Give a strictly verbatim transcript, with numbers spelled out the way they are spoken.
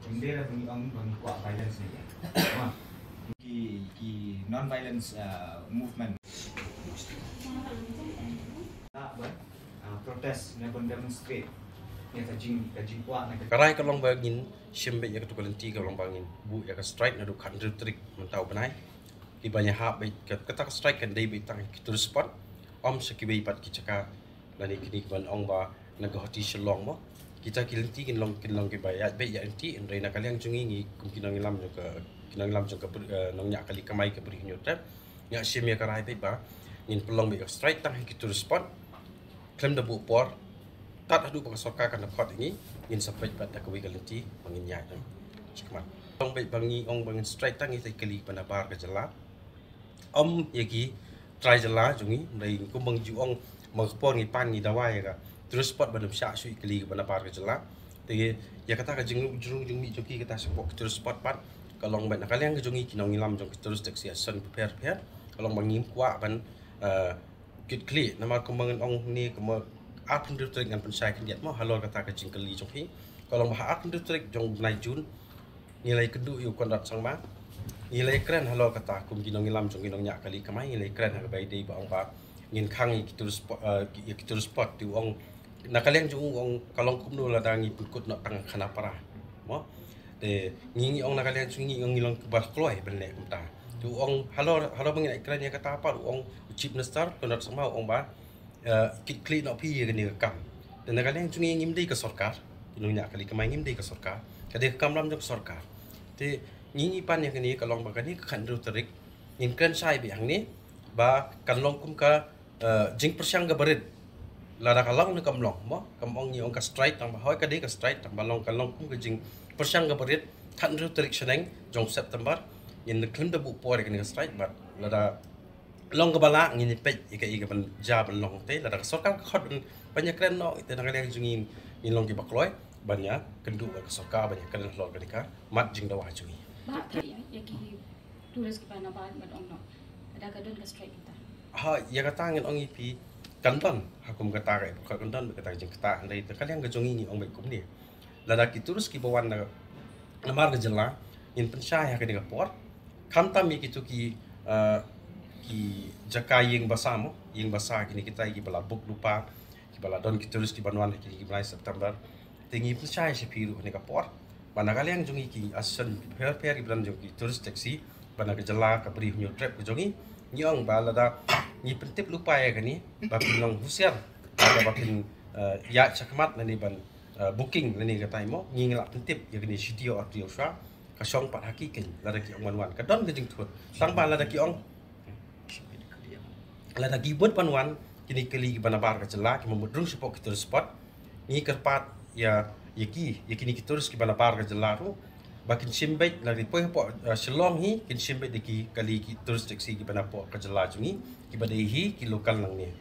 Ym dei ba ngi ong ba ngi kwah violence ne. Ki, ki non-violence, uh, movement. Ba, uh, protest ne ban demonstrate. Ïa ka jing, ka jingkwah ne ka. Ka rai ka long ba ngin shim beit ïa katu ka lynti ka long ba ngin buh ïa ka strike naduh khathynriew tarik mynta u bnai. Ki ban ïahap beit ka, kata ka strike kan dei beit tang ki tourist spot. Ym sha kiwei pat ki jaka. Lane kine ki ban ong ba na Guwahati, Shillong mo. Kita ki lynti kin long, kin long kiba ïaid beit ïaid lynti, hynrei na ka liang jong ngi, ngi kum ki nongïalam jong ka, ki nongïalam jong ka bri-, eh, nongñiah kali kamai ka Bri Hynñiewtrep, ngi shim ïa ka rai beit ba ngin pynlong beit ïa ka strike tang ha ki tourist spot. Khlem da buh por tad haduh ba ka sorkar kan da khot ïa ngi, ngin sa peit pat da kawei ka lynti ba ngin ïaid shakhmat. Long beit ba ngi ong ba ngin strike tang ïa kita ki kali ba nabar ka jylla. Ym ïa ki trai jylla jong ngi, hynrei kumba ngi ju ong, ma ka por ngi pan ngi dawa ïa ka tourist spot ban ym shah shuh ïa ki kali ba nabar ka jylla. Te ïa kata ka jing-, jingrung jingmih jong ki kata shapoh ki tourist spot pat ka long ba na ka liang ka jong ngi ki nongïalam jong ki tourist taxi association bapher bapher ka long ba ngim kwah ban, eh, kit khlieh, namar kumba ngan ong ne, kumba arphew hynriew tarik ngan pynshai khyndiat mo halor kata ka jingkylli jong phi. Ka long ba ha arphew hynriew tarik jong u bnai June ngi la ïakynduh ïa u Conrad Sangma. Ngi la ïakren halor kata kum ki nongïalam jong ki nongñiah kali kamai, ngi la ïakren ha kaba ïadei ba ong ba ngin khang ïa ki tourist spot, eh, ïa ki tourist spot. Te u ong na ka liang jong u, u ong ka long kumno lada ngi pynkut noh tang ha Khanapara mo. Te ngi, ngi ong na ka liang jong ngi, ngi ong ngi long kiba kloi ban leh kumta. Te u ong halor, halor ba ngin ïakren ïa kata pat, u ong u Chief Minister Conrad Sangma u ong ba, eh, kit khlieh noh phi ïa kane ka kam. Te na ka liang jong ngi ngim dei ka sorkar, ki nongñiah kali kamai ngim dei ka sorkar, ka dei ka kamram jong ka sorkar. Te ngi, ngi pan ïa kane ka long ba kane ka khathynriew tarik ngin kren shai beit hangne ba kan long kum ka, eh, jingpyrshang kaba rit. Lada ka long ne kam long mo, kam ong ngi ong ka strike tang ba hoi ka dei ka strike tang ba long, kan long kum ka jingpyrshang kaba rit. Khathynriew tarik shaneng jong September ngin khlem da buh por ïa kane ka strike bad lada long kaba lah ngin peit ïa ka, ïa ka ban jia ban long te lada ka sorkar ka khot ban, ban ïakren noh, te na ka liang jong ngi ngin long kiba kloi ban ïakynduh bad ka sorkar ban ïakren halor kane ka mat jingdawa jong ngi. Ba, ïa, ïa ki tourist kiba nabar ban ong noh lada ka don ka strike kita. Ha, ïa kata ngin ong ïa phi kan don, ha kum kata ka, kan don bad kata ka jingkata, hynrei na ka liang ka jong ngi ngi ong beit kumne. Lada ki tourist kiba wan na, namar ka jylla, ngin pynshai ha kane ka por. Khamtam ïa kito ki, eh, ki jaka ïing basa mo, ïing basa kine kita kiba la book lypa, kiba la don ki tourist kiban wan ha kine ki bnai September. Te ngi pynshai sha phi ruh ha kane ka por ba na ka liang jong ngi ki association pher pher kiba don jong ki tourist taxi ba na ka jylla ka Bri Hynñiewtrep ka jong ngi, ngi ong ba lada ngi pyntip lypa ïa kane ba phin long husiar, lada ba phin, eh, ïaid shakhmat lane ban, eh, booking lane katai mo, ngi, ngi lah pyntip ïa kane shi taïew ar taïew shuwa. Ka shong pat ha ki keiñ lada ki ong ban wan, ka don ka jingthut. Tang ba lada ki ong, lada ki mut ban wan kine ki kali kiba nabar ka jylla, ki mut rung shapoh ki tourist spot, ngi kyrpad ïa, ïa ki, ïa kine ki tourist kiba nabar ka jylla ruh ba kin shim beit, lada ki poi hapoh, eh, Shillong hi kin shim beit da ki kali ki tourist taxi kiba napoh ka jylla jong ngi, kiba dei hi ki local nangne.